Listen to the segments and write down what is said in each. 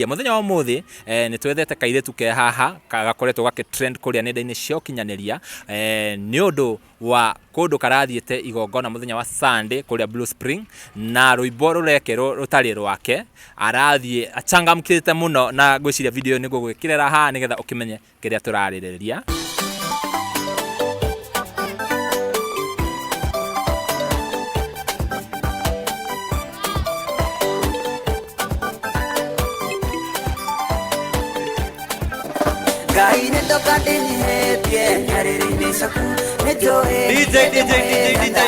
Mũthenya wa ũmũthĩ nĩ twethete kairĩtu ke haha gakoretwo gakĩ trend kũrĩa nenda-inĩ cia ũkinyanĩria nĩ ũndũ wa kũndũ karathiĩte igongona mũthenya wa Sunday kũrĩa Blue Spring na rwĩmbo rũrekerwo rũtarĩ rwake. Arathiĩ achangamkĩte mũno na ngwĩciria video ĩyo nĩ ngũgwĩkĩrĩra haha nĩgetha ũkĩmenye kĩrĩa tũrarĩrĩria. Ngai nĩ ndoka ndĩnyihĩtie nyarĩrĩ-inĩ ciaku nĩ njũĩ DJ, DJ, DJ, DJ.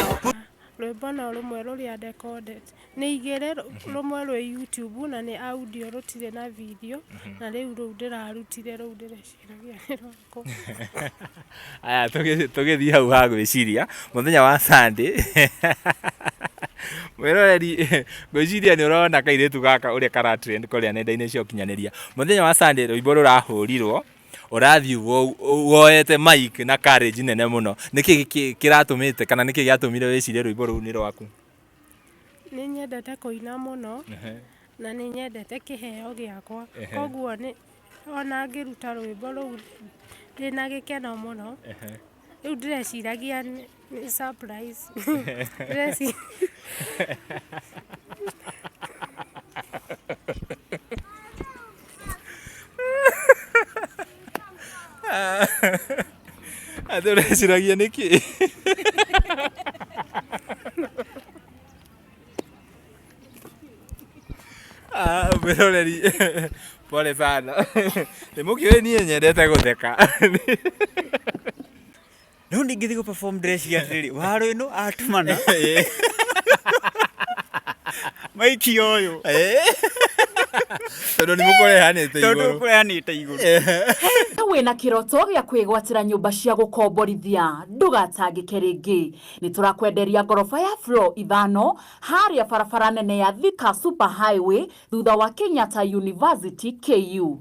Rwĩmbo no rũmwe rũrĩa ndekondet nĩ igĩrĩ, rũmwe rwĩ YouTube na nĩ audio rũtirĩ na video, na rĩu rũu ndĩrarutire rũu ndĩreciragia nĩ rwakwa. Aya tũgĩthiĩ hau ha gwĩciria mũthenya wa Sunday mwĩroreri ngwĩciria nĩ ũrona kairĩtu gaka ũrĩa kara trend kũrĩa nenda-inĩ cia ũkinyanĩria. Mũthenya wa Sunday rwĩmbo rũrahũrirwo ũrathiĩ woete mic na courage nene mũno. Nĩkĩ kĩratũmĩte kana nĩkĩ gĩatũmire wĩcirie rwĩmbo rũu nĩ rwaku? Nĩ nyendete kũina mũno na nĩ nyendete kĩheo gĩakwa, koguo ona ngĩruta rwĩmbo rũu ndĩna gĩkeno mũno. Rĩu ndĩreciragia nĩ surprise. Ndĩreciria Atĩ ũreciragia nĩkĩ? Ah, mwĩroreri pole sana nĩ mũkĩũĩ niĩ nyendete gũtheka. No ndingĩthiĩ gũ perform ndĩreciria atĩrĩrĩ, waro ĩno atũmana maiki ũyũ. Tondũ nĩ mũkũrehanĩte tondũ igũrũ. kũrehanĩte igũrũ. Wĩna kĩroto gĩa kwĩgwatĩra nyũmba cia gũkomborithia, ndũgatangĩke rĩngĩ. Nĩ tũrakwenderia ngoroba ya floor ithano harĩa barabara nene ya Thika Super Highway thutha wa Kenyatta University KU.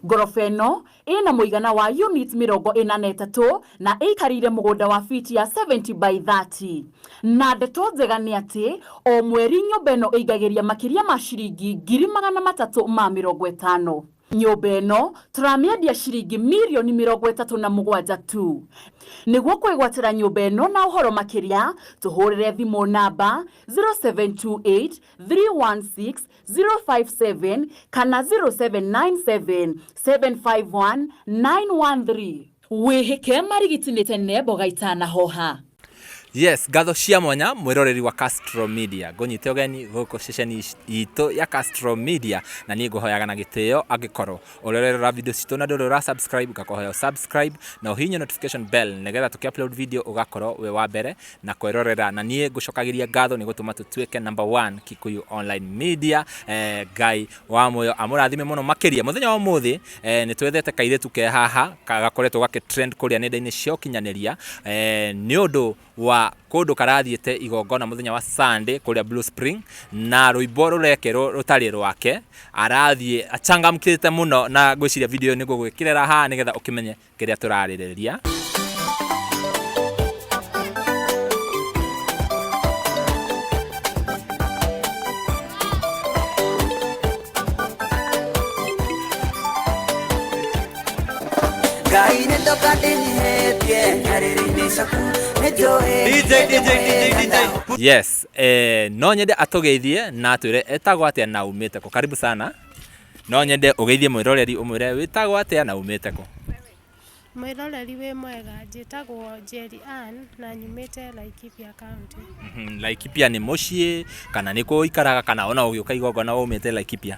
Ngoroba ĩno ĩna mũigana wa units 43 na ĩikarĩire mũgũnda wa fiti ya 70 by 30. Na ndeto njega nĩ atĩ o mweri nyũmba ĩno ĩingagĩria makĩria ma ciringi 350,000. Nyũmba ĩno tũramĩendia ciringi mirioni 37 tu. Nĩguo kwĩgwatĩra nyũmba ĩno na ũhoro makĩria, tũhũrĩre thimũ namba 0728 316 057 kana 0797 751 913. Wĩhĩke marigiti nĩ tene mboga itanahoha. Yes, ngatho cia mwanya mwĩroreri wa Castro Media. Ngũnyite ũgeni gũkũ ceceni itũ ya Castro Media na niĩ ngũhoyaga na gĩtĩo angĩkorwo ũrerora video citũ na ndũrĩ ũra subscribe ngakũhoya subscribe na ũhihinye notification bell nĩgetha tũkĩ upload video ũgakorwo wĩ wa mbere na kwĩrorera. Na niĩ ngũcokagĩria ngatho nĩ gũtũma tũtuĩke number one Kikuyu online media. Ngai wa muoyo amũrathime mũno makĩria. Mũthenya wa ũmũthĩ nĩ twethete kairĩtu ke haha gakoretwo gakĩ trend kũrĩa nenda-inĩ cia ũkinyanĩria nĩ ũndũ wa kũndũ karathiĩte igongona mũthenya wa Sunday kũrĩa Blue Spring na rwĩmbo rũrekerwo rũtarĩ rwake. Arathiĩ achangamkĩte mũno na ngwĩciria video ĩyo nĩ ngũgwĩkĩrĩra haha nĩgetha ũkĩmenye kĩrĩa tũrarĩrĩria. Ngai nĩ ndoka ndĩnyihĩtie nyarĩrĩ-inĩ ciaku nĩ njũĩ DJ, DJ, DJ, DJ. Yes, no nyende atũgeithie na atwĩre etagwo atĩa na aumĩte kũ. Karibu sana. No nyende ũgeithie mwĩroreri ũmwĩre wĩtagwo atĩa na umĩte kũ. Mwĩroreri wĩ mwega, njĩtagwo Njeri Ann na nyumĩte Laikipia County. Laikipia nĩ mũciĩ kana nĩ kũ ũikaraga kana ona ũgĩũka igongona waumĩte Laikipia?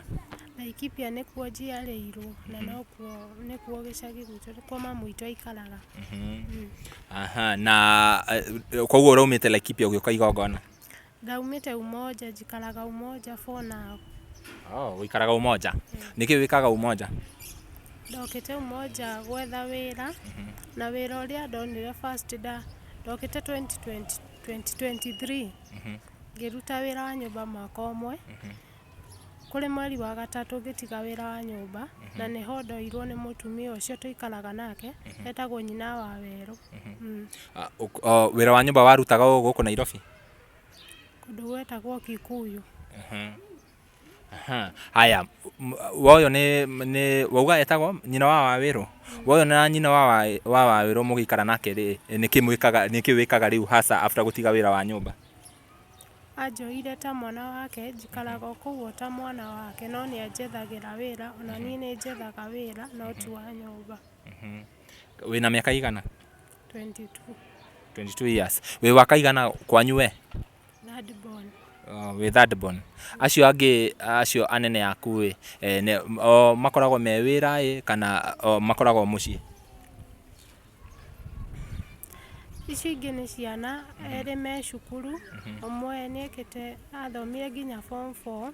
Laikipia nĩkuo njiarĩirwo na nokuo nĩkuo gĩcagi gwitũ, nĩkuo mamu witũ aikaraga. Aha, na koguo ũraumĩte Laikipia ũgĩũka igongona? Ndaumĩte Umoja, njikaraga Umoja for now. Oh, ũikaraga Umoja? Nĩkĩ wĩkaga Umoja? Ndokĩte Umoja gwetha wĩra, na wĩra ũrĩa ndonire first ndokĩte 2020, 2023, ngĩruta wĩra wa nyũmba mwaka ũmwe, kũrĩ mweri wa gatatũ ngĩtiga wĩra wa nyũmba, na nĩho ndoirwo nĩ mũtumia ũcio tũikaraga nake, etagwo nyina wa werũ. Wĩra wa nyũmba warutaga o gũkũ Nairobi? Kũndũ gwetagwo Kikuyu. Aha. Haya, woyo nĩ wauga etagwo nyina wa Wawĩrũ. Woyo na nyina wa Wawĩrũ mũgĩikara nake rĩ, nĩkĩ mwĩkaga, nĩkĩ wĩkaga rĩu hasa after gũtiga wĩra wa nyũmba? Anjoire ta mwana wake, njikaraga o kũu o ta mwana wake, no nĩ anjethagĩra wĩra, ona niĩ nĩ njethaga wĩra, no ti wa nyũmba. Wĩna mĩaka igana? 22. 22 years. Wĩ wa kaigana kwanyu we? Third born. Oh, wĩ third born. Acio angĩ, acio anene aku ĩ, o makoragwo me wĩra ĩ, kana o makoragwo mũciĩ? Icio ingĩ nĩ ciana, erĩ me cukuru, ũmwe nĩ ekĩte, athomire nginya form 4,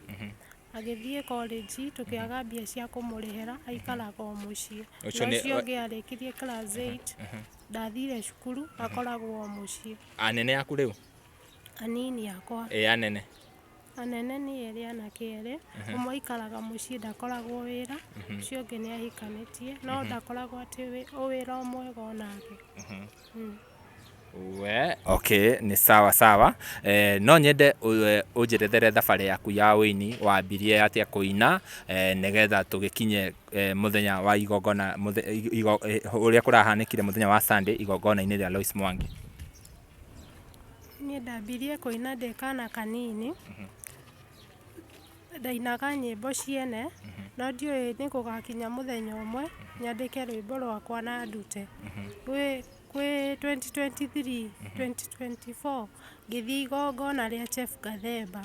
agĩthiĩ college, tũkĩaga mbia cia kũmũrĩhĩra, aikaraga o mũciĩ. Ũcio Na nĩ- ũcio ũngĩ arĩkirie class 8, ndathire cukuru, akoragwo o mũciĩ. Anene aku rĩu? Anini akwa. Ĩ anene. Anene nĩ erĩ anake erĩ, ũmwe aikaraga mũciĩ ndakoragwo wĩra, ũcio ũngĩ nĩ ahikanĩtie, no ndakoragwo atĩ wĩra o mwega onake. We, okay, nĩ sawa sawa. No nyende ũnjerethere thabarĩ yaku ya ũini, wambirie atĩa kũina, nĩgetha tũgĩkinye mũthenya wa igongona, ũrĩa kũrahanĩkire mũthenya wa Sunday igongona-inĩ rĩa Lois Mwangi. Niĩ ndambirie kũina ndĩ kana kanini, ndainaga nyĩmbo ciene, no ndiũĩ nĩ gũgakinya mũthenya ũmwe nyandĩke rwĩmbo rwakwa na ndute. Kwĩ 2023, 2024 ngĩthiĩ igongona rĩa Chef Gathemba,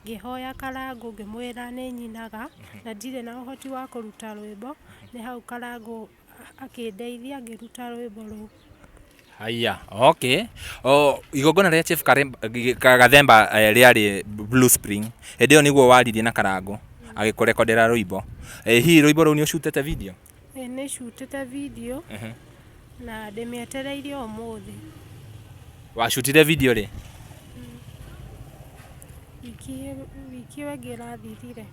ngĩhoya Karangũ ngĩmwĩra nĩ nyinaga na ndirĩ na ũhoti wa kũruta rwĩmbo, nĩ hau Karangũ akĩndeithia ngĩruta rwĩmbo rũu. Haya, okay. O, igongona rĩa Chief Gathemba rĩarĩ Blue Spring. Hĩndĩ ĩyo nĩguo waririe na Karangũ agĩkũrekondera rwĩmbo. Hihi rwĩmbo rũu nĩ ũcutĩte video? Ĩĩ nĩ cutĩte video na ndĩmĩetereire ũmũthĩ. Wacutire video rĩ? Wiki ĩyo ĩngĩ ĩrathirire.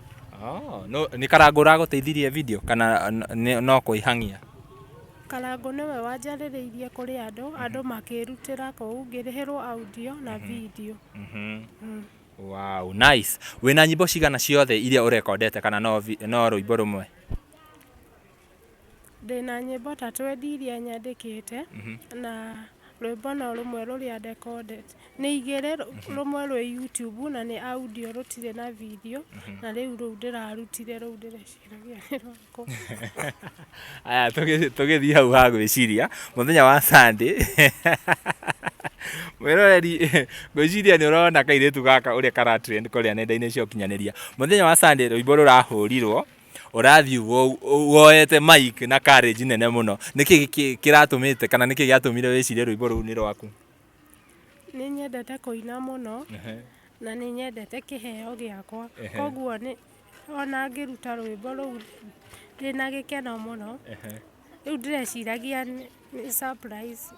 Oh, no, nĩ Karangũ ũragũteithirie video kana no kwĩhang'ia? Karangũ nĩwe wanjarĩrĩirie kũrĩ andũ, andũ makĩrutĩra kũu, ngĩrĩhĩrwo audio na video. Wow, nice. Wĩna nyĩmbo cigana ciothe iria ũrekondete kana no rwĩmbo rũmwe? Ndĩna nyĩmbo ta 20 iria nyandĩkĩte na rwĩmbo no rũmwe rũrĩa ndekondete. Nĩ igĩrĩ, rũmwe rwĩ YouTube na nĩ audio rũtirĩ na video, na rĩu rũu ndĩrarutire rũu ndĩreciragia nĩ rwakwa. Aya, tũgĩthiĩ hau ha gwĩciria mũthenya wa Sunday mwĩroreri ngwĩciria nĩ ũrona kairĩtu gaka ũrĩa kara trend kũrĩa nenda-inĩ cia ũkinyanĩria. Mũthenya wa Sunday rwĩmbo rũrahũrirwo, ũrathiĩ woete mic na courage nene mũno. Nĩkĩ kĩratũmĩte kana nĩkĩ gĩatũmire wĩcirie rwĩmbo rũu nĩ rwaku? Nĩ nyendete kũina mũno na nĩ nyendete kĩheo gĩakwa, koguo ona ngĩruta rwĩmbo rũu ndĩna gĩkeno mũno. Rĩu ndĩreciragia nĩ surprise.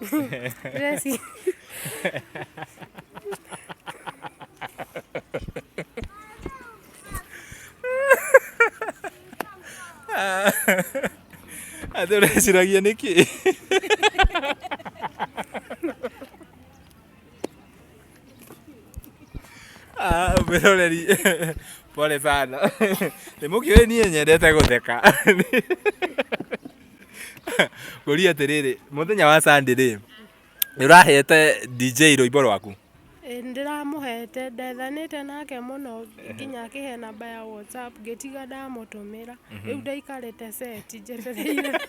Atĩ ũreciragia nĩkĩ? Mwĩroreri pole sana. Nĩ mũkĩũĩ niĩ nyendete gũtheka. Ngũria atĩrĩrĩ, mũthenya wa Sunday rĩ, nĩ ũrahete DJ rwĩmbo rwaku? Ĩĩ nĩndĩramũhete, ndethanĩte nake mũno nginya akĩhe namba ya WhatsApp ngĩtiga ndamũtũmĩra, rĩu ndaikarĩte set njetereire.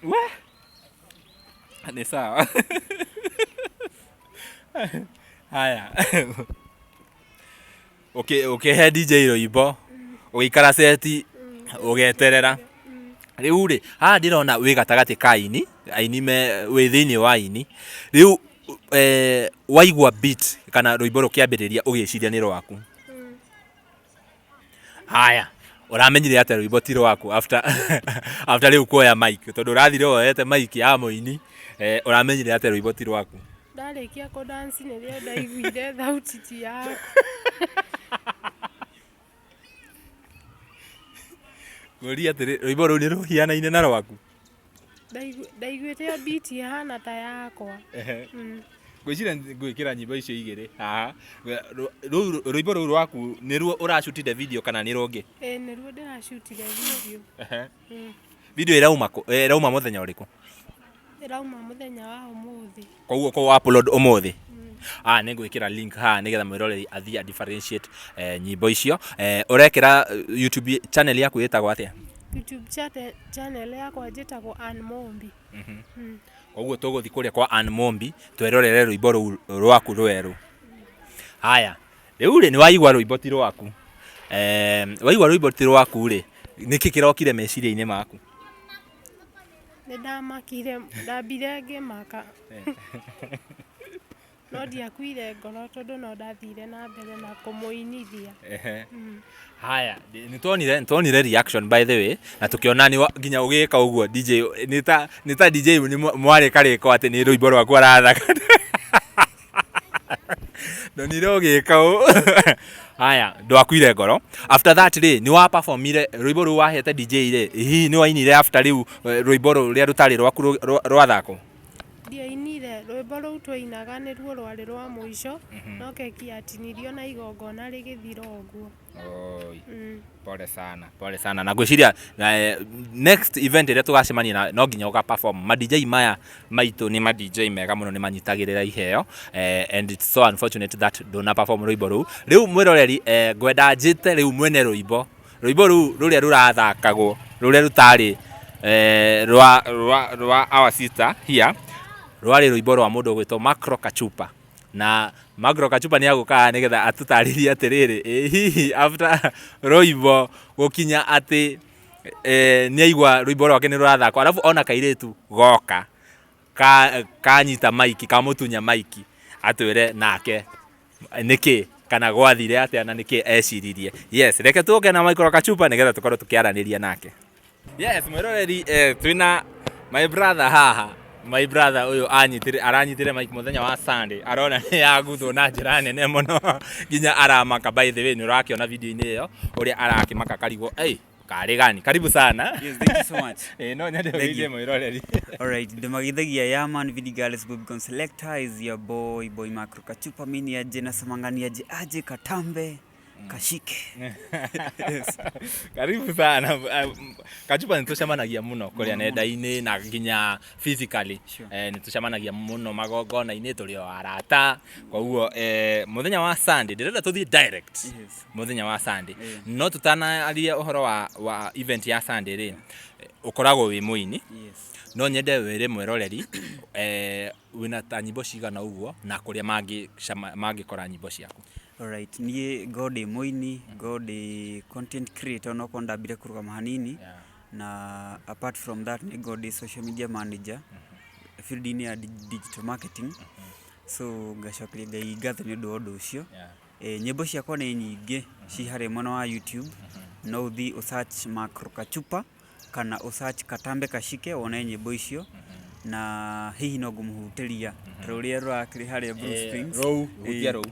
We. Ni sawa. Haya. Ũkĩhe DJ rwĩmbo, ũgĩikara seti, ũgeterera. Rĩu rĩ, haha ndĩrona wĩ gatagatĩ ka aini, aini me wĩ thĩinĩ wa aini. Rĩu waigua beat kana rwĩmbo rũkĩambĩrĩria ũgĩciria nĩ rwaku. Haya, ũramenyire atĩa rwĩmbo ti rwaku after rĩu kuoya mic? Tondũ ũrathire woete mic ya mũini Eh, ũramenyire atĩa rwĩmbo ti rwaku? Ndarĩkia kũ dance nĩrĩo ndaiguire thauti ti yakwa. Ngũrie atĩrĩ, rwĩmbo rũu nĩ rũhianaine na rwaku? Ndaiguĩte o beat ĩhana ta yakwa. Ngwĩciria ngwĩkĩra nyĩmbo icio igĩrĩ haha. Rũu rwĩmbo rũu rwaku nĩruo ũracutire video kana nĩ rũngĩ? Ĩĩ nĩruo ndĩracutire video. Video ĩrauma kũ? Ĩrauma mũthenya ũrĩkũ? Ĩrauma mũthenya wa ũmũthĩ. Koguo kũ upload ũmũthĩ? Ah, nĩ ngwĩkĩra link haha nĩgetha mwĩroreri athiĩ a differentiate nyĩmbo icio. Ũrekĩra YouTube channel yaku ĩtagwo atĩa? YouTube channel yakwa njĩtagwo Ann Mombi. Koguo tũgũthiĩ kũrĩa kwa Ann Mombi twĩrorere rwĩmbo rũu rwaku rwerũ. Haya, rĩu rĩ nĩ waigua rwĩmbo ti rwaku. Waigua rwĩmbo ti rwaku rĩ, nĩkĩ kĩrokire meciria-inĩ maku? Nĩ ndamakire, ndambire ngĩmaka. No ndiakuire ngoro tondũ no ndathire na mbere na kũmũinithia. Haya, nĩ tuonire reaction by the way, na tũkĩona nĩ nginya ũgĩka ũguo DJ nĩ ta DJ nĩ mwarĩ karĩko atĩ nĩ rwĩmbo rwaku arathaka. Ndonire ũgĩka ũũ. Haya, ndwakuire ngoro. After that rĩ, nĩ wa performire rwĩmbo rũu wahete DJ rĩ, hihi nĩ wainire after rĩu rwĩmbo rũrĩa rũtarĩ rwaku rwathakwo? Ndiainire, rwĩmbo rũu twainaga nĩruo rwarĩ rwa mũico, no keki yatinirio na igongona rĩgĩthira ũguo. Oi. Pole sana, pole sana. Na ngwĩciria next event ĩrĩa tũgacemania na no nginya ũga perform. Ma DJ maya maitũ nĩ ma DJ mega mũno, nĩ manyitagĩrĩra iheo, and it's so unfortunate that ndũna perform rwĩmbo rũu. Rĩu mwĩroreri, ngwenda njĩte rĩu mwene rwĩmbo rũu rũrĩa rũrathakagwo, rũrĩa rũtarĩ rwa our sister here, rwarĩ rwĩmbo rwa mũndũ ũgwĩtwo Macro Kachupa. Na Macro Kachupa nĩ agũka haha nĩgetha atũtarĩrie atĩrĩrĩ, ĩ hihi after rwĩmbo gũkinya atĩ nĩ aigua rwĩmbo rwake nĩ rũrathakwo, arabu ona kairĩtu goka kanyita maiki, kamũtunya maiki, atwĩre nake nĩkĩ kana gwathire atĩa na nĩkĩ eciririe. Yes, reke tũke na Michael Kachupa nĩgetha tũkorwo tũkĩaranĩria nake. Yes, mwĩroreri, twĩna my brother haha. My brother ũyũ anyitire, aranyitire mic mũthenya wa Sunday, arona nĩ yaguthwo na njĩra nene mũno nginya aramaka. By the way, nĩ ũrakĩona video-inĩ ĩyo ũrĩa arakĩmaka karigwo, ei karĩ gani. Karibu sana. Yes, thank you so much. No nyende ũgeithie mwĩroreri. Alright, ndĩmageithagia. Yeah man, Vidi Girls Bobicon Selector is your boy, boy Macro Kachupa. Mimi aje nasemanga aje aje katambe kashike. Yes. Karibu sana. Kachupa, nĩ tũcemanagia mũno kũrĩa nenda-inĩ na nginya physically. Nĩ tũcemanagia mũno magongona-inĩ, tũrĩ o arata. Koguo mũthenya wa Sunday ndĩrenda tũthiĩ direct. Mũthenya wa Sunday, no tũtanaria ũhoro wa event ya Sunday rĩ, ũkoragwo wĩ mũini. No nyende wĩre mwĩroreri wĩna ta nyĩmbo cigana ũguo na kũrĩa mangĩkora nyĩmbo ciaku. Alright, niĩ ngo ndĩ mũini, ngo ndĩ content creator onokorwo ndambire kũrũgama hanini. Na apart from that nĩ ngo ndĩ social media manager field-inĩ ya digital marketing. So ngacokeria Ngai ngatho nĩ ũndũ wa ũndũ ũcio. Nyĩmbo ciakwa nĩ nyingĩ ci harĩa mwena wa YouTube. No ũthiĩ ũ search Macro Kachupa kana ũ search Katambe Kashike wone nyĩmbo icio. Na hihi no ngũmũhutĩria ta rũrĩa rũrakĩrĩ harĩa Blue Springs. Rũu hutia rũu.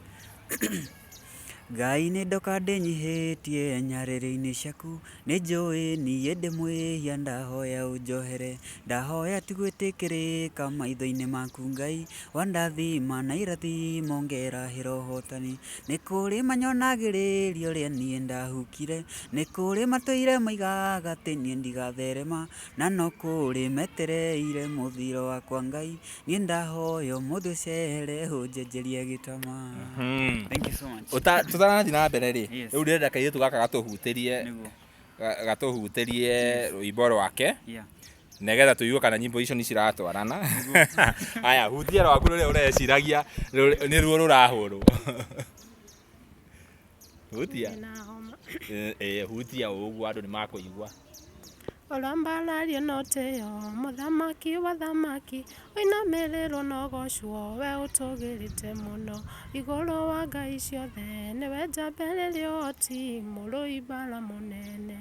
Ngai nĩ ndoka ndĩnyihĩtie nyarĩrĩ-inĩ ciaku, nĩ njũĩ niĩ ndĩ mwĩhia, ndahoya ũnjohere, ndahoya ti gwĩtĩkĩrĩka maitho-inĩ maku. Ngai wandathima na irathimo ngerahĩra ũhotani, nĩ kũrĩ manyonagĩrĩria ũrĩa niĩ ndahukire, nĩ kũrĩ matũire moigaga atĩ niĩ ndigatherema, na no kũrĩ metereire mũthiro wakwa. Ngai niĩ ndahoya ũmũthĩ ũcere ũnjenjerie gĩtama. Thank you so much. Tũtanathiĩ na mbere rĩ, rĩu ndĩrenda kairĩtu gaka gatũhutĩrie gatũhutĩrie rwĩmbo rwake nĩgetha tũigue kana nyĩmbo icio nĩ ciratwarana. Haya, hutia rwaku rũrĩa ũreciragia nĩruo rũrahũrwo. Hutia. Ndĩna homa. Hutia ũguo andũ nĩ makũigua. Ũrambarario na ũtĩo, Mũthamaki wa athamaki, Ũinamĩrĩrwo na ũgocwo, we ũtũgĩrĩte mũno Igũrũ wa ngai ciothe, nĩwe njamba ĩrĩ ũhoti, mũrũi mbara mũnene.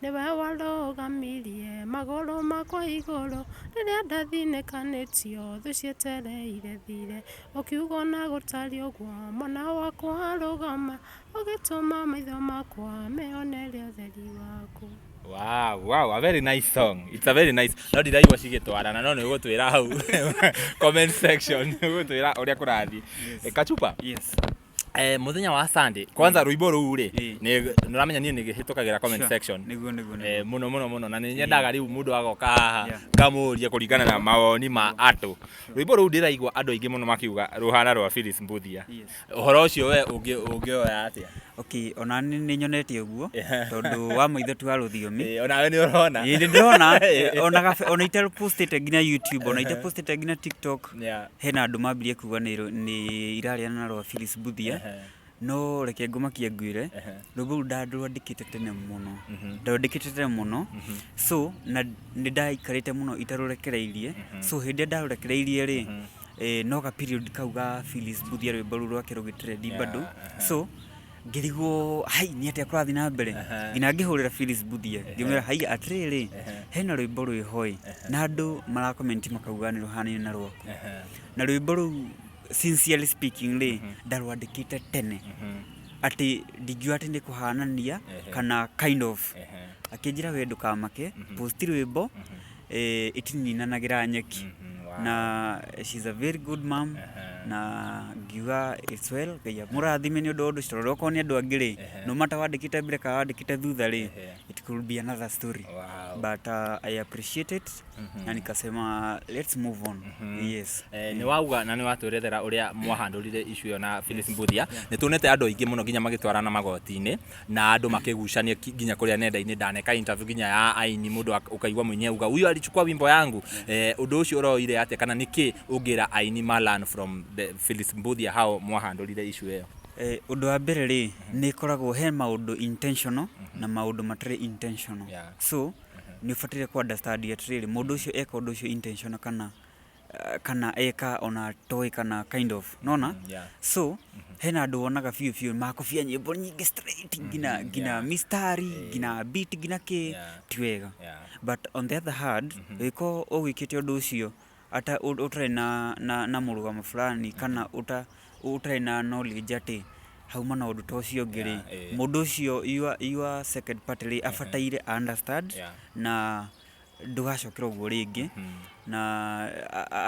Nĩwe warũgamirie magũrũ makwa igũrũ, rĩrĩa ndathinĩkanĩtio, thũ cietereire thire. Ũkiuga ona gũtariĩ ũguo, mwana wakwa rũgama, ũgĩtũma maitho makwa meonere ũtheri waku. Wow, a very nice song. It's a very nice. No ndiraigua cigĩtwarana no nĩ ũgũtwĩra hau comment section nĩ ũgũtwĩra ũrĩa kũrathiĩ. Eh, Kachupa. Yes. Eh, mũthenya wa Sunday kwanza rwĩmbo rũu rĩ Ĩĩ. nĩ ũramenya niĩ nĩ hĩtũkagĩra comment Sure. section Nĩguo, nĩguo, nĩguo. Eh, mũno mũno mũno na nĩ nyendaga rĩu mũndũ agoka haha Yeah. ngamũria kũringana na mawoni ma andũ rwĩmbo rũu ndĩraigua andũ aingĩ mũno makiuga rũhana rwa Phyllis Mbuthia Yes. ũhoro ũcio we ũngĩoya atĩa Okay, ona nĩ nĩ nyonete ũguo tondũ wa maitho ti wa rũthiomi. Ĩĩ, onawe nĩ ũrona Ĩĩ nĩ ndĩrona ona gabe ona itapostĩte nginya YouTube ona itapostĩte nginya TikTok Yeah. hena andũ mambirie kuga nĩ nĩ irarĩana na rwa Phyllis Mbuthia no reke ngũmakie ngwĩre rwĩmbo rũu ndarwandĩkĩte tene mũno ndarwandĩkĩte tene mũno so na nĩ ndaikarĩte mũno itarũrekereirie so hĩndĩ ĩrĩa ndarũrekereirie rĩ no ga period kau ga Phyllis Mbuthia rwĩmbo rũu rwake rũgĩ trend bado so ngĩrigwo hai nĩ atĩa kũrathiĩ na mbere nginya ngĩhũrĩra Phyllis Mbuthia ngĩmwĩra haiya atĩrĩrĩ hena rwĩmbo rwĩho ĩ na andũ mara comment makauga nĩ rũhanaine na rwaku na rwĩmbo rũu sincerely speaking rĩ ndarwandĩkĩte tene atĩ ndingiuga atĩ nĩ kũhanania kana kind of akĩnjĩra we ndũkamake post rwĩmbo ĩtininanagĩra nyeki na she's a very good mom na ngiuga it's well Ngai amũrathime nĩ ũndũ wa ũndũ ũcio tondũ okorwo nĩ andũ angĩ rĩ no matter wandĩkĩte mbere kana wandĩkĩte thutha rĩ it could be another story Wow. but I appreciate it na nikasema let's move on yes Eh, nĩ wauga na nĩ watwĩrethera ũrĩa mwahandũrire issue ĩyo na Phyllis Mbuthia nĩ tuonete andũ aingĩ mũno nginya magĩtwarana magoti-inĩ na andũ makĩgucania nginya kũrĩa nenda-inĩ ndaneka interview nginya ya aini mũndũ ũkaigua mũini auga huyu alichukua wimbo yangu eh, ũndũ ũcio ũroire atĩa kana nĩkĩ ũngĩra aini ma learn from the Phyllis Mbuthia hao mwahandũrire issue ĩyo Eh, ũndũ wa mbere rĩ nĩ ĩkoragwo he maũndũ intentional na maũndũ matarĩ intentional Yeah. so nĩ ũbataire kũ understand atĩrĩrĩ mũndũ ũcio eka ũndũ ũcio intentional kana kana eka ona toĩ kana kind of nona yeah. so hena andũ wonaga biũ biũ makobia nyĩmbo nyingĩ straight nginya nginya mistari nginya beat nginya kĩ Yeah. ti wega Yeah. but on the other hand ũngĩkorwo ũgwĩkĩte ũndũ ũcio ata ũtarĩ na, na, na mũrũgamo fulani kana ũta, ũtarĩ na knowledge atĩ hauma na ũndũ ta ũcio ũngĩ rĩ Yeah, eh. mũndũ ũcio your, your second party rĩ abataire understand Yeah. na ndũgacokera ũguo rĩngĩ na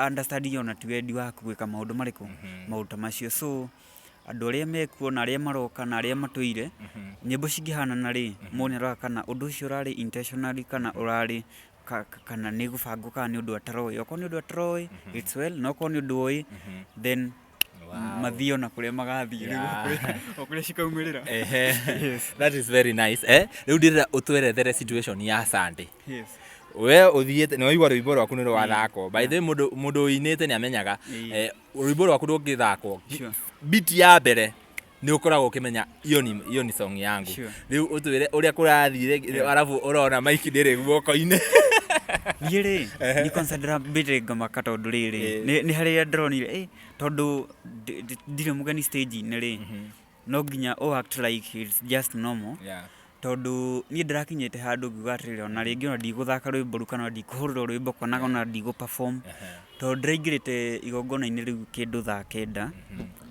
understand ona ti wendi waku gwĩka maũndũ marĩkũ maũndũ ta macio so andũ arĩa mekuo na arĩa maroka na arĩa matũire nyĩmbo cingĩhanana rĩ mũndũ nĩaroraga kana ũndũ ũcio ũrarĩ intentionally kana ũrarĩ kana nĩ gũbangwo kana nĩ ũndũ ataroĩ okorwo nĩ ũndũ ataroĩ it's well na okorwo nĩ ũndũ oĩ then mathiĩ ona kũrĩa magathiĩ rĩu o kũrĩa cikaumĩrĩra. Ehe. That is very nice. Eh, rĩu ndĩrenda ũtwerethere situation ya Sunday. Yes. We ũthiĩte nĩ waigua rwĩmbo rwaku nĩ rwathakwo. By the way mũndũ mũndũ ũinĩte nĩ amenyaga Ĩĩ. eh, rwĩmbo rwaku rũngĩthakwo Sure. beat ya mbere nĩ ũkoragwo ũkĩmenya hiyo ni hiyo ni song yangu. Sure. Rĩu ũtwĩre ũrĩa kũrathire arabu ũrona mic ndĩrĩ guoko-inĩ. Niĩ rĩ nĩ kwanza ndĩrambĩte ngamaka tondũ rĩrĩ nĩ harĩa ndĩronire eh, tondũ ndirĩ mũgeni stage-inĩ rĩ no nginya ũ act like it's just normal Yeah. tondũ niĩ ndĩrakinyĩte handũ ngiuga atĩrĩrĩ ona rĩngĩ ona ndigũthaka rwĩmbo rũu kana ona ndikũhũrĩrwo rwĩmbo kana ona ndigũ perform tondũ ndĩraingĩrĩte igongona-inĩ rĩu kĩndũ thaa kenda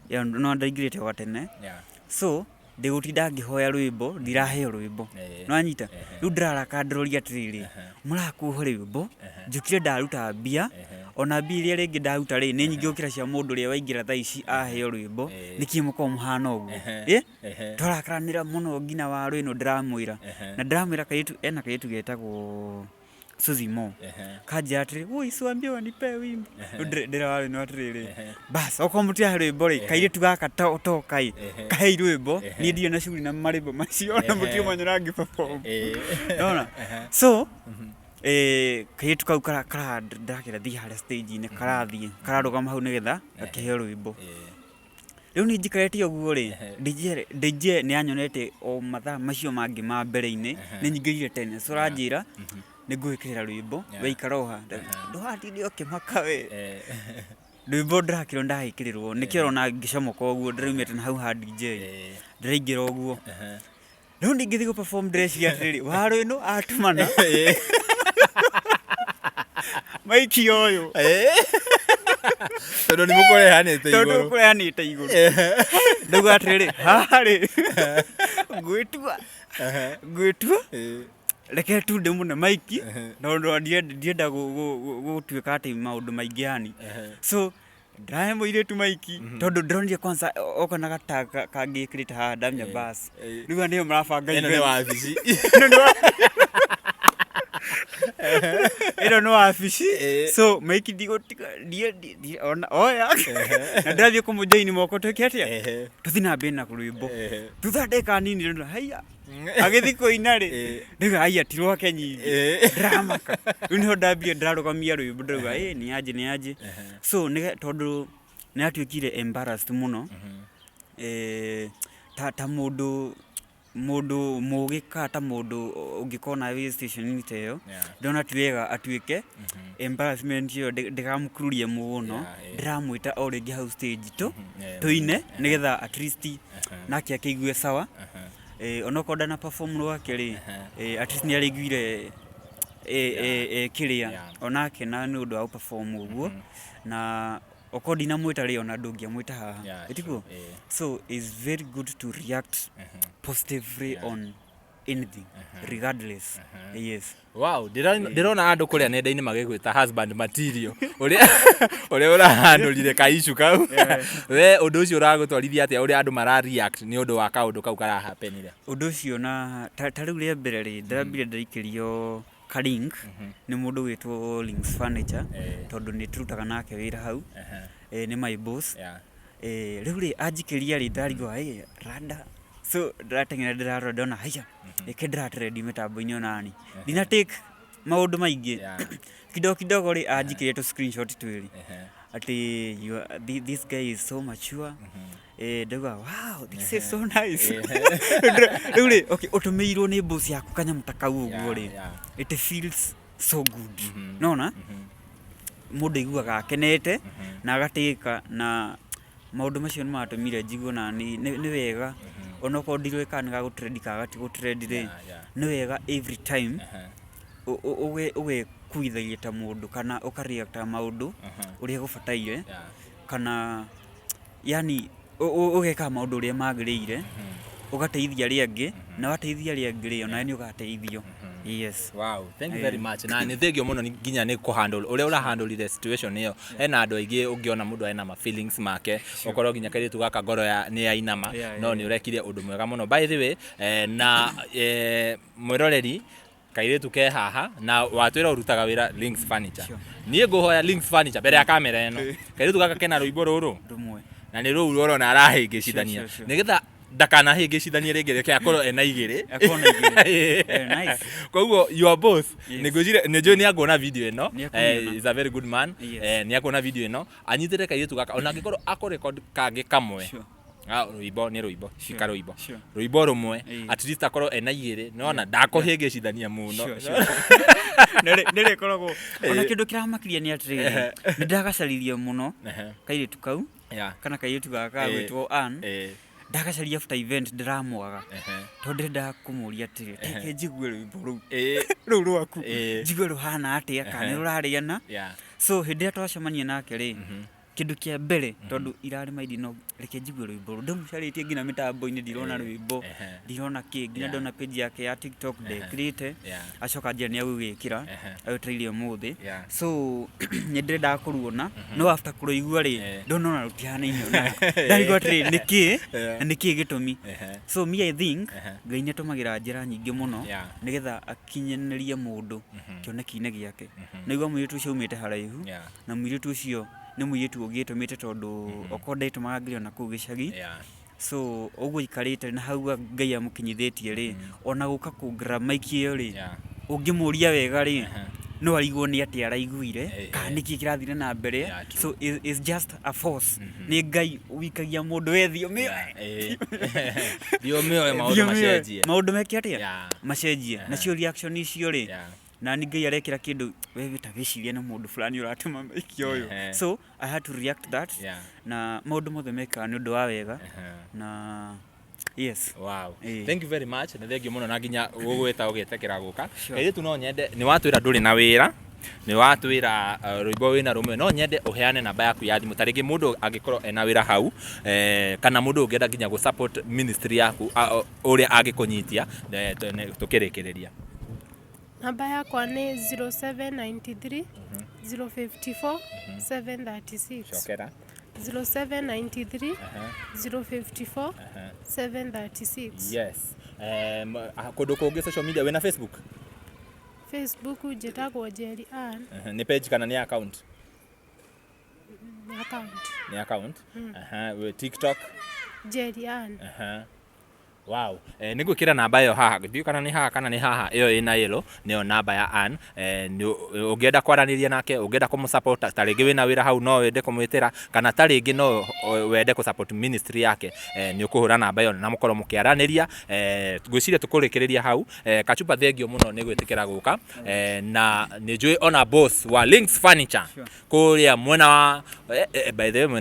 Yeah, no ndaingĩrĩte o gatene Yeah. so ndĩgũtinda ngĩhoya rwĩmbo ndiraheo rwĩmbo Eh. nĩwanyita rĩu ndĩraraka ndĩroria atĩrĩrĩ mũrakũhe rwĩmbo njũkire ndaruta mbia ona mbia iria rĩngĩ ndaruta rĩ nĩ nyingĩ gũkĩra cia mũndũ ũrĩa waingĩra thaa ici aheo rwĩmbo nĩkĩ mũkoragwo mũhana ũguo ĩ twarakaranĩra mũno nginya waru ĩno ndĩramwĩra na ndĩramwĩra kairĩtu ena kairĩtu getagwo Suzy Mo kanjĩra atĩrĩ woi siwambie wanipe wimbo Rĩu ndĩra waru ĩno atĩrĩrĩ bas okorwo mũtirahe rwĩmbo rĩ kairĩtu gaka toka ĩ kahei rwĩmbo niĩ ndirĩ na shughuli na marĩmbo macio ona mũtiũmanyora ngĩ perform Nĩwona? So kairĩtu kau kara kara ndakĩra thiĩ harĩa stage-inĩ karathiĩ kararũgama hau nĩgetha gakĩheo rwĩmbo rĩu niĩ njikarĩte ũguo rĩ DJ DJ nĩ anyonete o mathaa macio mangĩ ma mbere-inĩ nĩ nyingĩrire tene so aranjĩra Nĩ ngũgwĩkĩrĩra rwĩmbo. Yeah. Waikara o haha ndũgatinde ũkĩmaka we. Rwĩmbo ndĩrakĩrwo ndagĩkĩrĩrwo nĩkĩo ũrona ngĩcomoka ũguo, ndĩraumĩte na hau ha DJ. Ndĩraingĩra ũguo. Rĩu ndingĩthiĩ gũ perform ndĩreciria atĩrĩrĩ, waro ĩno atũmana maiki ũyũ. Tondũ nĩ mũkũrehanĩte Tondũ igũrũ. kũrehanĩte igũrũ. Ndauga atĩrĩrĩ, haha rĩ, ngwĩtua ngwĩtua reke tu ndĩmũne maiki, tondũ ndienda gũtuĩka atĩ maũndũ maingĩ yani. So ndĩrahe mũirĩtu maiki tondũ ndĩronire kwanza oka na gata kangĩ ĩkĩrĩte haha ndamenya bas. Rĩu aya nĩo marabanga Ĩno nĩ event. wabici. Ĩno nĩ ĩno nĩ wabici. So maiki ndigũtiga ona oya na ndĩrathiĩ kũmũjoini moko twĩke atĩa, tũthiĩ na mbere na rwĩmbo. Thutha ndagĩka nini rĩ, haiya, agĩthiĩ kũina rĩ, ndauga haiya, ti rwake nyingĩ. Ndĩramaka. Rĩu nĩho ndambire ndĩrarũgamia rwĩmbo, ndauga ĩ nĩ anjĩ nĩ anjĩ. So nĩ tondũ nĩ atuĩkire embarrassed mũno, ta mũndũ mũgĩ kana ta mũndũ ũngĩkorwo nawe wĩ station-inĩ ta ĩyo, ndĩrona ti wega atuĩke embarrassment ĩyo ndĩgamũkururie mũno. Ndĩramwĩta o rĩngĩ hau stage tũ tũine nĩgetha at least nake akĩigue sawa. Onokorwo ndana perform rwake rĩ, at least nĩ araiguire kĩrĩa onake na nĩ ũndũ wa gũ perform ũguo. Na okorwo ndinamwĩta rĩ, ona ndũngĩamwĩta haha. Ĩtiguo? True. So it's very good to react positively on anything regardless, yes. Wow, ndĩrona andũ kũrĩa nenda-inĩ magĩgwĩta husband material, ũrĩa ũrahandũrire ka issue kau. We ũndũ ũcio ũragũtwarithia atĩa, ũrĩa andũ mara react nĩ ũndũ wa kaũndũ kau karahappenire? Ũndũ ũcio na ta rĩu rĩa mbere rĩ, ndĩrambire ndaikĩrio ka link nĩ mũndũ wĩtwo Links Furniture, tondũ nĩ tũrutaga nake wĩra hau. Nĩ my boss. Rĩu rĩ, anjikĩria rĩ, ndarigwo ĩ rada, so ndĩrateng'era ndĩrarora, ndona haiya, ĩkĩ ndĩra trend mĩtambo-inĩ onani ndina take maũndũ maingĩ. Kidogo kidogo rĩ, anjikĩria tũ screenshot twĩrĩ atĩ you are, this guy is so mature. Ndauga wow, this is so nice. Rĩu rĩ, okay, ũtũmĩirwo nĩ boss yaku kanyamũ ta kau ũguo rĩ, it feels so good. Nona mũndũ aiguaga akenete na agatĩka, na maũndũ macio nĩ matũmire njigue na nĩ wega onokorwo ndiroĩ kana nĩ gagũ trend kana gatigũ trend rĩ, nĩ wega every time ũgekuithagia ta mũndũ kana ũka react maũndũ ũrĩa gũbataire, kana yani ũgeka maũndũ ũrĩa magĩrĩire, ũgateithia arĩa angĩ, na wateithia arĩa angĩ rĩ, onawe nĩ ũgateithio, yes. Wow, thank you very much. Na nĩ thengio mũno nginya nĩ kũhandle ũrĩa ũrahandle situation ĩyo. Hena andũ aingĩ ũngĩona mũndũ ena ma feelings make, ũkorwo nginya kairĩtu gaka ngoro ya nĩ yainama, no nĩ ũrekire ũndũ mwega mũno. By the way, na mwĩroreri, kairĩtu ke haha na watwĩra ũrutaga wĩra Links Furniture. Sure. Niĩ ngũhoya Links Furniture mbere ya kamera ĩno. Kairĩtu gaka kena rwĩmbo rũrũ Rũmwe. Na nĩ rũu ũrona arahĩngĩcithania. Sure. Nĩgetha ndakanahĩngĩcithanie rĩngĩ, reke akorwo ena igĩrĩ. Akorwo na igĩrĩ. Nice. Koguo your boss, Yes. nĩ ngwĩciria nĩ njũĩ nĩ akuona video ĩno. Nĩ akuona. Is a very good man. Yes. Nĩ akuona video ĩno, anyitĩre kairĩtu gaka ona angĩkorwo akũ record kangĩ kamwe. Ah, rwĩmbo nĩ rwĩmbo cika rwĩmbo rwĩmbo rũmwe, at least akorwo ena igĩrĩ, nona ndakũhĩngĩcithania mũno. Sure. Nĩ rĩkoragwo ona kĩndũ kĩramakiria nĩ atĩrĩrĩ, nĩ ndagacaririe mũno kairĩtu kau kana kairĩtu gaka gagwĩtwo Ann. Ndagacaria after event ndĩramwaga tondũ ndĩrendaga kũmũria atĩrĩ, reke njigue rwĩmbo rũu rũu rwaku, njigue rũhana atĩa kana nĩ rũrarĩana. So hĩndĩ ĩrĩa twacemania nake rĩ, kĩndũ kĩa mbere, tondũ irarĩ maindi, no reke njigue rwĩmbo rũu ndĩmũcarĩtie nginya mĩtambo-inĩ, ndirona rwĩmbo, ndirona kĩ, nginya ndona page yake ya TikTok ndekĩrĩte. Acoka njĩra nĩ agũgĩkĩra, agwetereire ũmũthĩ. So nĩ ndĩrendaga kũruona, no after kũrũigua rĩ, ndona ona rũtihanaine onako, ndarigwo atĩrĩ, nĩkĩ na nĩkĩ gĩtũmi. So me, I think Ngai nĩ atũmagĩra njĩra nyingĩ mũno nĩgetha akinyanĩrie mũndũ kĩoneki-inĩ gĩake. Naigua mũirĩtu ũcio aumĩte haraihu, na mũirĩtu ũcio nĩ mũirĩtu ũngĩtũmĩte, tondũ okorwo ndetũmaga nginya ona kũu gĩcagi. So ũguo aikarĩte na hau Ngai amũkinyithĩtie rĩ, ona gũka kũ grab mic ĩyo rĩ, ũngĩmũria wega rĩ, no arigwo nĩ atĩa araiguire kana nĩkĩ kĩrathire na mbere. Yeah, true. So it's just a force, nĩ Ngai wikagia mũndũ, we thiĩ ũmĩoe. Thiĩ ũmĩoe, maũndũ Thiĩ ũmĩoe. macenjie. Maũndũ meke atĩa? Macenjie. Nacio reaction icio rĩ, Na ni Ngai arekĩra kĩndũ we ta wĩcirie nĩ mũndũ fulani ũratũma maikia ũyũ. So I had to react that. Na maũndũ mothe mekaga nĩ ũndũ wa wega. Na yes. Wow. Ĩĩ. Thank you very much. Nĩ thengiũ mũno na nginya gũgwĩta ũgĩtĩkĩra gũka. Sure. Kairĩtu no nyende nĩ watwĩra ndũrĩ na wĩra nĩ watwĩra rwĩmbo wĩna rũmwe no nyende ũheane namba yaku ya thimũ ta rĩngĩ mũndũ angĩkorwo ena wĩra hau kana mũndũ ũngĩenda nginya gũ support ministry yaku ũrĩa angĩkũnyitia tũkĩrĩkĩrĩria. Namba yakwa nĩ 0793 054 736. Cokera. 0793 054 736. Yes. Kũndũ kũngĩ social media wĩna Facebook? Facebook njĩtagwo Njeri Ann. Nĩ page kana nĩ account? Nĩ account. Nĩ account. Wĩ TikTok? Njeri Ann. Wow. Nĩ ngwĩkĩra namba ĩyo haha, ndiũĩ kana nĩ haha kana nĩ haha, ĩyo ĩna yellow nĩyo namba ya Ann. Ũngĩenda kwaranĩria nake, ũngĩenda kũmũ support, ta rĩngĩ wĩna wĩra hau no wende kũmwĩtĩra, kana ta rĩngĩ no wende kũ support ministry yake, nĩ ũkũhũra namba ĩyo na mũkorwo mũkĩaranĩria. Ngwĩciria tũkũrĩkĩrĩria hau. Kachupa thengio mũno nĩ gwĩtĩkĩra gũka, na nĩ njũĩ ona boss wa Links Furniture kũrĩa mwena wa by the way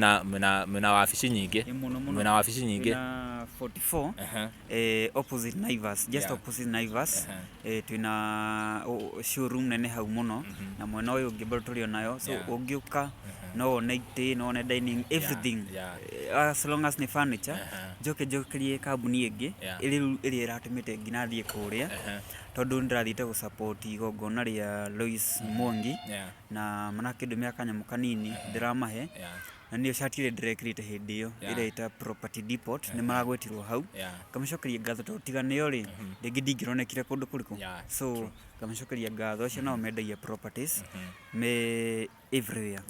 mwena wabici nyingĩ. Ĩ mũno mũno. Mwena wabici nyingĩ. Twĩna 44 opposite Naivas, just opposite Naivas. Twĩna showroom nene hau mũno na mwena ũyũ ũngĩ bado tũrĩ onayo, so ũngĩũka no wone itĩ, no wone dining, everything. As long as nĩ furniture. Njoke njokerie kambuni ĩngĩ ĩrĩa ĩrĩa ĩratũmĩte nginya thiĩ kũrĩa, tondũ nĩ ndĩrathiĩte gũ support igongona rĩa Lois Mwangi na marakĩndũmĩra kanyamũ kanini ndĩramahe. Na nĩyo cati ĩrĩa ndĩrekĩrĩte hĩndĩ ĩyo ĩrĩa ĩta Property Depot nĩ maragwetirwo hau. Ngamacokeria ngatho tondũ tiga nĩo rĩ, rĩngĩ ndingĩronekire kũndũ kũrĩkũ. So ngamacokeria ngatho acio nao mendagia properties me everywhere.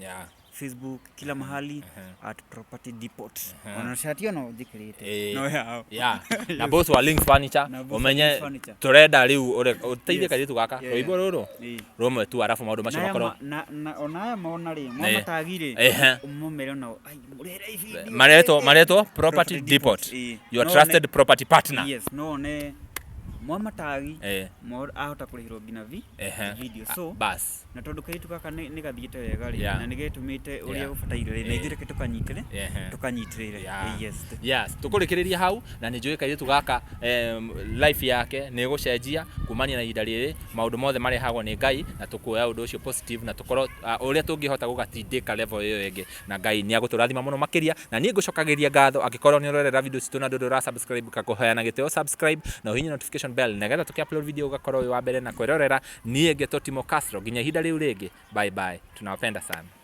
Facebook kila mahali at Property Depot. Ona cati ĩyo no njĩkĩrĩte. No yao. Na boss wa Links Furniture, Na boss wa ũmenye Links Furniture. tũrenda rĩu ũteithie kairĩtu gaka rwĩmbo rũrũ rũmwe tu arabu maũndũ macio Na aya makorwo na ona aya mona rĩ, mamatagi rĩ, ũmũmere onao, ai, mũrehere video. Maretwo Property Depot, your No trusted property partner. Yes, no one mwamatagi ahota kũrĩhĩrwo nginya video. So Bas. Na tondũ kairĩtu gaka nĩ gathiĩte wega rĩ, na nĩ getũmĩte ũrĩa gũbataire rĩ, na ithuĩ reke tũkanyitĩre, tũkanyitĩrĩre. Yes. Yes, tũkũrĩkĩrĩria hau na nĩ njũĩ kairĩtu gaka life yake nĩ ĩgũcenjia kumania na ihinda rĩrĩ. Maũndũ mothe marehagwo nĩ Ngai na tũkuoya ũndũ ũcio positive na tũkorwo ũrĩa tũngĩhota gũgatindĩka level ĩyo ĩngĩ, na Ngai nĩ agũtũrathima mũno makĩria. Na niĩ ngũcokagĩria ngatho angĩkorwo nĩ ũrerera video citũ na ndũrĩ ũra subscribe, ngakũhoya na gĩtĩo subscribe na ũhihinye notification bell nĩgetha tũkĩ upload video ũgakorwo wĩ wa mbere na kwĩrorera. Niĩ ngetwo Timo Castro, nginya ihinda rĩu rĩngĩ, bye bye, tunawapenda sana.